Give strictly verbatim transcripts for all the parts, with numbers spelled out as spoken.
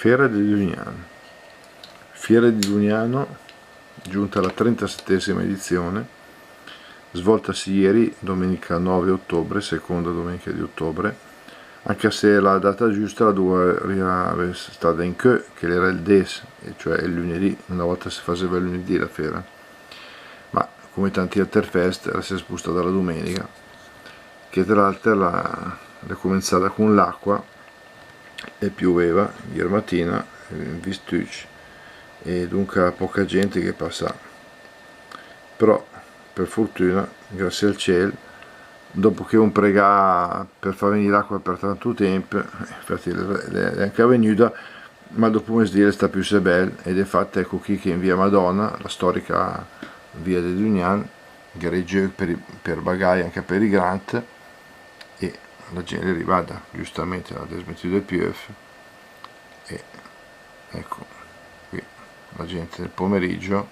Fera de Dugnano. Fiera di Dugnano, giunta alla trentasettesima edizione, svoltasi ieri, domenica nove ottobre, seconda domenica di ottobre, anche se la data giusta la duvaria avès stà incö, che l'era el dés, e cioè el lunedì, una volta se faseva el lunedì la fera. Ma come tanti alter fest, la s'è spustata la dumenica, che tra l'alter la, l'è comenzada con l'acqua, e pioveva, ier matina, eh, vistücc, e dunca poca gent che passà. Però, per fortuna, grazie al ciel, dopo che un pregà per far venì l'acqua per tanto temp, eh, infatti l'è, l'è, l'è anca vegnüda, ma dopo mesdì l'è stà püssé bel, e de fat ecco chì che in via Madonna, la storica via de Dugnan, gh'era i giöch per, i- per bagai, anca per i grand, e la gent l'è rivada, giustamente, l'à desmetüda de piöv, e ecco, qui la gent nel pomeriggio,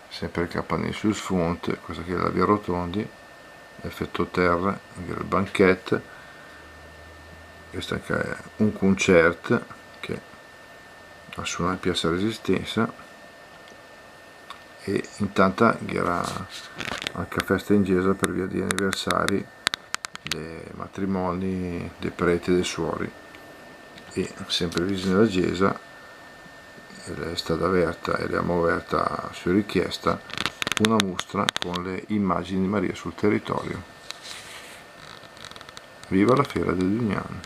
sempre el campanil sul sfont, questa chì l'è la via Rotondi, l'efetto terra, el banchet, questo anca l'è un concert che ha sunà in Piazza Resistenza, e intanta gh'era anca festa in gesa per via di aniversari de matrimoni de preti e de suori, e sempre visin la gesa l'è stata averta, e l'è averta su richiesta, una mostra con le immagini di Maria sul territorio. Viva la fera de Dugnan!